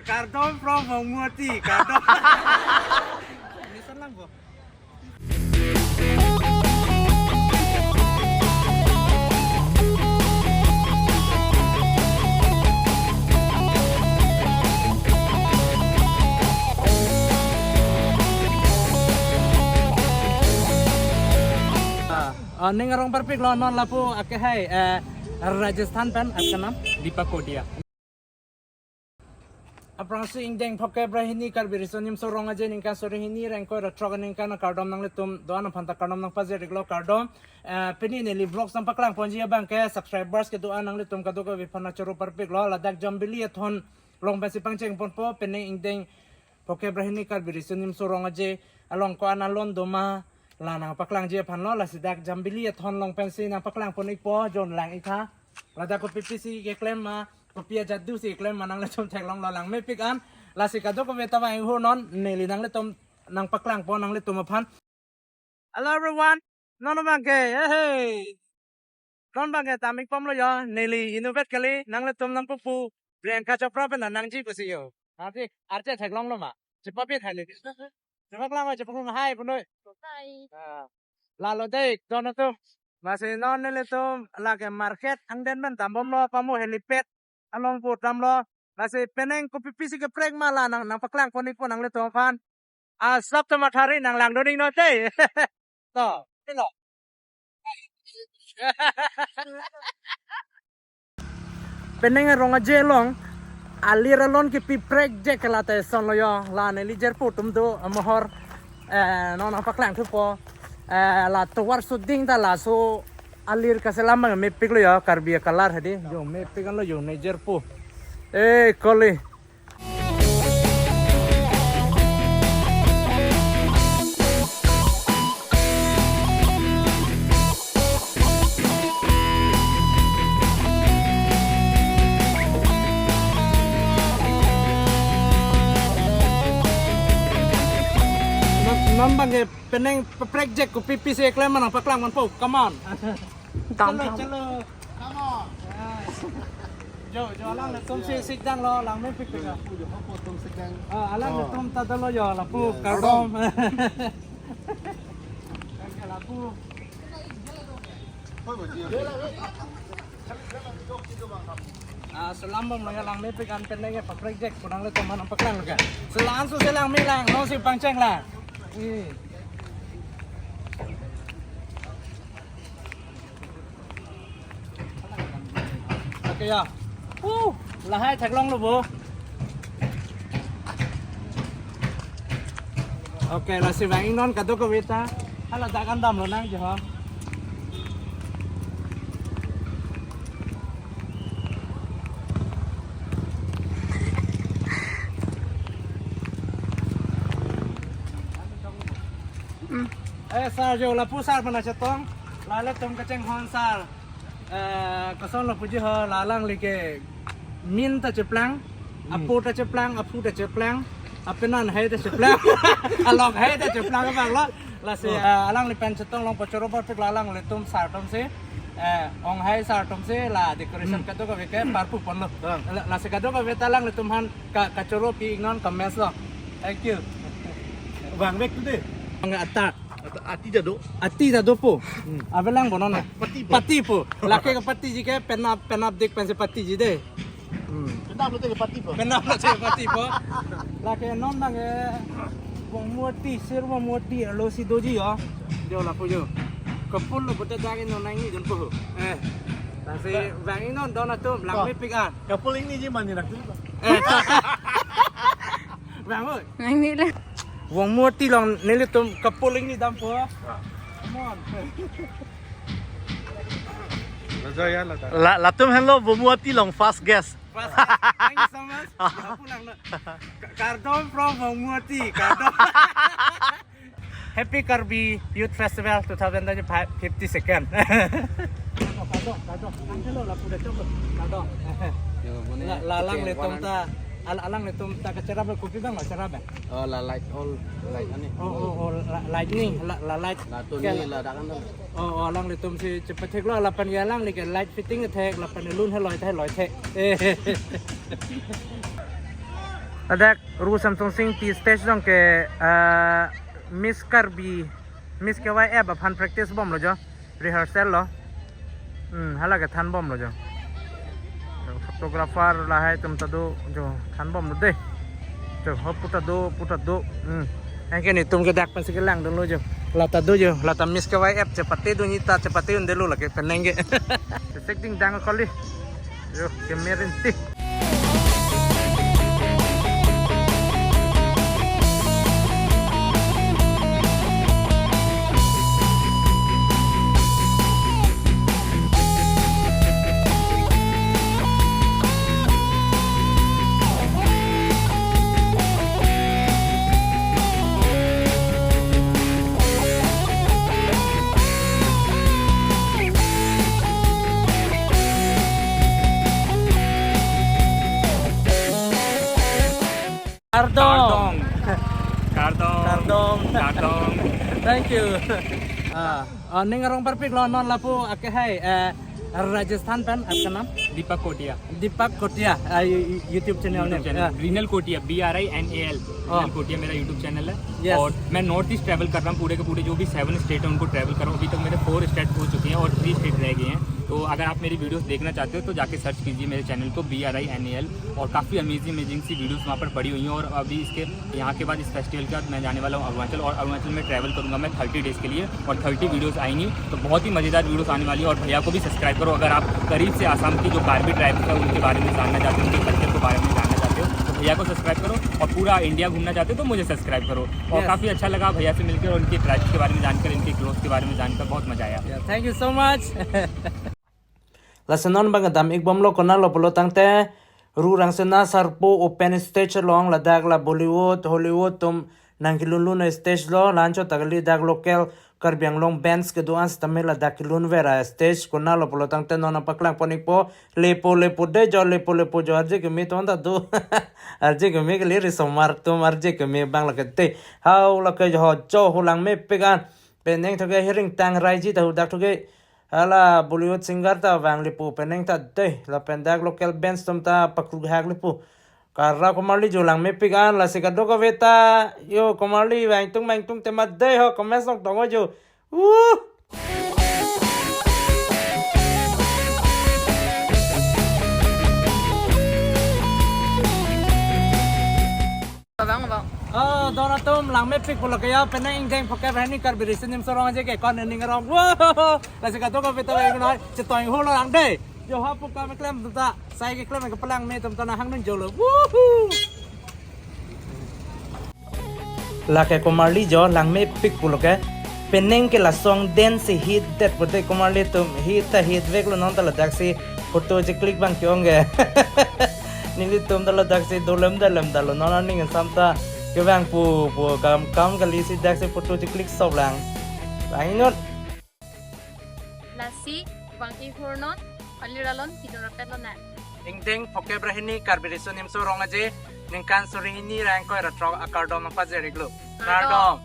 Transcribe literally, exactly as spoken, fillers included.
Kardom from Bongmuati, kardom. Nisan lang bo. Ah, ning arong parpiklo, non lapu akehai, eh, Rajasthan pen akanam Deepak Kodia. Aphrangsi ingdeng phokep ra hini Karbi Riso Nimso Rong Aje ningkan suri hini ra ingkoi ra throk aningkan akardom nanglitum do-an aphan ta kardom nangpajir-iklo, kardom. Eh, pini neli vlogs nangpaklang ponji abang ke subscribers kedo-an nanglitum kadokave aphan choro parpiklo, ladak Jambili Athon along pensi pangcheng ponpo, pini ingdeng phokep ra hini Karbi Riso Nimso Rong Aje along ko-an alon doma, la nangpaklangji aphanlo, lasi dak Jambili Athon along pensi nangpaklang pon-ikpo, jo lang-ik tha. Ladak kopi pisi keklem ma, kopi ajadu si keklem ma, nanglitum theklonglo, langmepik an. Lasi kadokave ta vang-iknon, neli nanglitum nangpaklang pon nanglitum aphan. Hello everyone, non abang ke, hey, hey. Non abang ke tam-ik pomlo jo, neli inutvet kali, nanglitum nangpupu Priyanka Chopra pen nangji pusi jo. Nanti arche theklonglo ma? Chepapi thai neli. Chepaklang ma, chepaklang, hai punoi. Hai. Ah. Lalo dei, don atum. Lasi non nelitum lake market angden pen dambomlo, pamu helipad along pu damlo. Lasi penang kopi pisi keprek ma, la nang, nangpaklang pon-ikpo nanglitum aphan. Asap ta mathari, nang langdun-iknon dei. To, pilo. Penang Rong Aje along alir alon kepi prekjak ke la ta eson lo jo, la neli jirpo atum do amohor, eh, non nangpaklang thupo, eh, la tovar soding ta laso alir kaselam abang mepiklo jo, Karbi a-colour hedi jo, mepik anlo jo, ne jirpo. Eh, kali. Non, non abang ke penang prekjak kopi pisi keklem ma, nangpaklang ponpo, come on. Dam, chalo, dam. Chalo. Come on. Jo, jo, alanglitum si sikdanglo, langmepik pik. Ah, alanglitum ta dolo jo, lapu, oh, yes, kardom. Lapu. Ah, selam bomlo jo, langmepik an, penang ke prekjak, ko nanglitum aphan nangpaklang ke. Selam su selam mi lang, non si pangcheng lang. Eh. Okay jo. Uh, lahai theklonglo bo. Okay, lasi vang-iknon kadokave ta. Hala dak an damlo nangji ho. Hmm. Eh, sir, jo lapu sir aphan nangchetong. Lale tum kachinghon sir. Eh, kosonlo puji ho, la alangli ke min ta cheplang, hmm, apo ta cheplang, aphu ta cheplang, apenan hai ta cheplang, along hai ta cheplang abang lo. Lasi, oh, eh, alangli pen chetong longpo, choro parpik lo alanglitum sir atum si. Eh, ong hai sir atum si la decoration, hmm, kadokave ke parpu ponlo. Ah. La, lasi kadokave ta alanglitum aphan ka, kachoro pi-iknon, kames lo. Thank you. Vangvek tu dei. Vang ata. Ata, ati ta do. Ati ta dopo. Hmm. Avelang bonon na. Pati po. Pati po. Lake ke patiji ke penap, penapdik pensi patiji dei. Hmm. Penap lote ke pati po. Penap lote ke pati po. Lake non abang ke Bongmuati, sir Bongmuati arlo si doji jo. Jo lapu jo. Couple lo bote dagi non nangji dunpo. Eh. Lasi vang-iknon don atum, langmepik an. Couple ingniji mani nak tu. Eh. Vang oi. Nangji le. Bongmuati along nelitum couple ingni dampo. Ah. Come on. Lajo ya, lajo. La, latum henlo Bongmuati along first guest. First guest. Thank you so much. Lapu lang na. Ka-, kardom from Bongmuati. Kardom. Happy Karbi Youth Festival two thousand twenty-five, fifty-second. Kado, kado. Angelo lapu dak chok. Kado. Jo, bune la, la alanglitum ta, al-, alanglitum ta kacherap kopi abang, kacherap abang. Oh, la light, all light ani. Oh, oh, oh, la, light ni, la, la light. Latum ke ni la, ladak an. Oh, oh, alanglitum si chepatheklo, lapen ke alangli ke light fitting thek, lapen lun heloi, heloi thek. Eh. Ladak Ru Samsung Singpi stage along ke, ah, Miss Karbi, Miss K Y F aphan practice bomlo jo, rehearsal lo. Hmm, hala kethan bomlo jo. Photographer lahai atum ta do jo, than bomlo de. Jo, ho pu ta do, pu ta do. Hmm. Anke netum ke dak pensi kelangdunlo jo. La ta do jo, la ta Miss K Y F chepate do, nita chepate un-edetlo lake penang ke. Sek ding dang kali. Jo, kemerin ti. Kardom. Kardom. Kardom. Kardom. Kardom. Thank you. Ah, ah, ning arong parpiklo, non lapu ake hai, eh, Rajasthan pen, आपका नाम? Deepak Kotiya. Deepak Kotiya, ah, you-, you-, YouTube channel YouTube name, channel, हाँ। Rinal Kotiya, B R I N A L, हाँ। रिनल कोटिया मेरा YouTube channel है। Yes। और मैं north east travel कर रहा हूँ, पूरे के पूरे जो भी सेवन स्टेट है उनको ट्रैवल कर रहा हूँ। अभी तक मेरे फोर स्टेट हो चुके हैं और थ्री स्टेट रह गए हैं। तो अगर आप मेरी वीडियोस देखना चाहते हो तो जाके सर्च कीजिए मेरे चैनल को, B R I N A L, और काफ़ी अमेजिंग अमेजिंग सी वीडियोस वहाँ पर पड़ी हुई हैं। और अभी इसके यहाँ के बाद इस फेस्टिवल के बाद मैं जाने वाला हूँ अरुणाचल, और अरुणाचल में ट्रैवल करूँगा मैं थर्टी डेज के लिए, और थर्टी वीडियोस आएंगी। तो बहुत ही मज़ेदार वीडियोस आने वाली है। और भैया को भी सब्सक्राइब करो, अगर आप करीब से आसाम की जो कार्बी ट्राइब्स है उनके बारे में जानना चाहते हो, उनके कल्चर के बारे में जानना चाहते हो, तो भैया को सब्सक्राइब करो। और पूरा इंडिया घूमना चाहते हो तो मुझे सब्सक्राइब करो। और Yes। काफ़ी अच्छा लगा भैया से मिलकर और उनके ट्राइब्स के बारे में जानकर, इनके क्लोथ्स के बारे में जानकर बहुत मज़ा आया। Yeah, thank you so much. Lasi non bang kedam-ik bomlo, konatlo pulo tangte Ru Rangsina Sarpo open stage along, ladak la Bollywood, Hollywood atum nangkelun lun a-stage lo, la-anchot ta kali, dak local Karbi Anglong bands kedo-an sitame ladak kelun ver a-stage. Konatlo pulo tangte non nangpaklang pon-ikpo, lepo lepo de jo, lepo lepo jo, arje keme atum ta do. Arje keme kali, risomar atum arje keme abang lake te. Hau lake jo, jo ho langmepik an. Penang thoke hiring tang raiji ta hu dak thoke. Hala Bollywood singer ta vanglepo penang ta de, lapen dak local bands atum ta pakruhaklepo. Kara komarli jo langmepik an, lasi kadokave ta, yo komarli vangtung vangtung tema de ho, comments nok tong jo. Woo! Abang, abang. Oh, don atum, langmepik pulo ke ya, penang ingdeng phokep ra hini Karbi Riso Nimso Rong Aje ke kon ning arong. Woo! Lasi kadokave ta vang noi, chetong holo lang de. Jo ha pu kam klem ta, sai keklem kepalang me atum ta nang hang nung jolo. Woohoo! Lake komarli jo langmepik pulo ke. Penang ke lason dance si hit det pute komarli atum, hit ta hit veklo, non ta ladak si photo checlick abang ke-ong ke. Nelitum ta ladak si dolem dalem dalo, non aning sam ta kevang pu pu kam kam kali, si dak si photo checlick sop lang. Bang inut. Lasi vang-ik hur non, kali ralon kidun rapet lonang. Ingdeng phokep ra hini Karbi Riso Nimso Rong Aje, ningkan suri hini ra ingkoi ra throk akardom nangpajir-iklo. Kardom. Kardom.